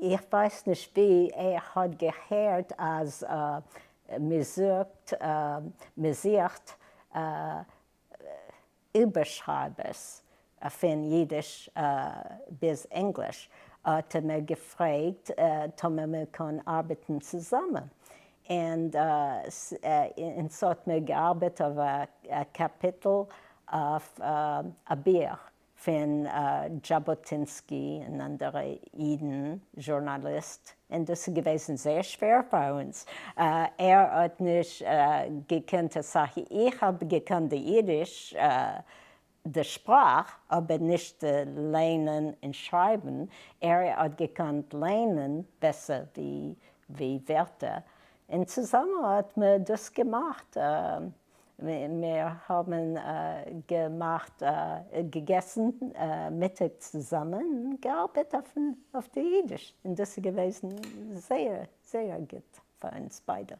איך ווייס נישט ווי ער האט געהערט אז מ'זוכט מ'זוכט איבערשרייבערס פון אידיש ביז ענגליש, האט ער מיר געפרעגט טאמער מיר קען ארבעטן צוזאמען, און אונז האט מיר געארבעט אויף א קאפיטל אויף א בוך פון זשאבאטינסקי און אנדערע אידן זשורנאליסט, און דאס איז געוועזן זייער שווער פאר אונז, ער האט נישט געקענט אסאך, איך האב געקענט די אידיש די שפראך, אבער נישט די ליינען און שרייבן, ער האט געקענט ליינען בעסער ווי ווערטער, און צוזאמען האט מען דאס געמאכט. מיר האבן געמאכט, געגעסן מיטאג צוזאמען און געארבעט אויף די אידיש, און דאס איז געוועזן זייער זייער גוט פאר אונז ביידע.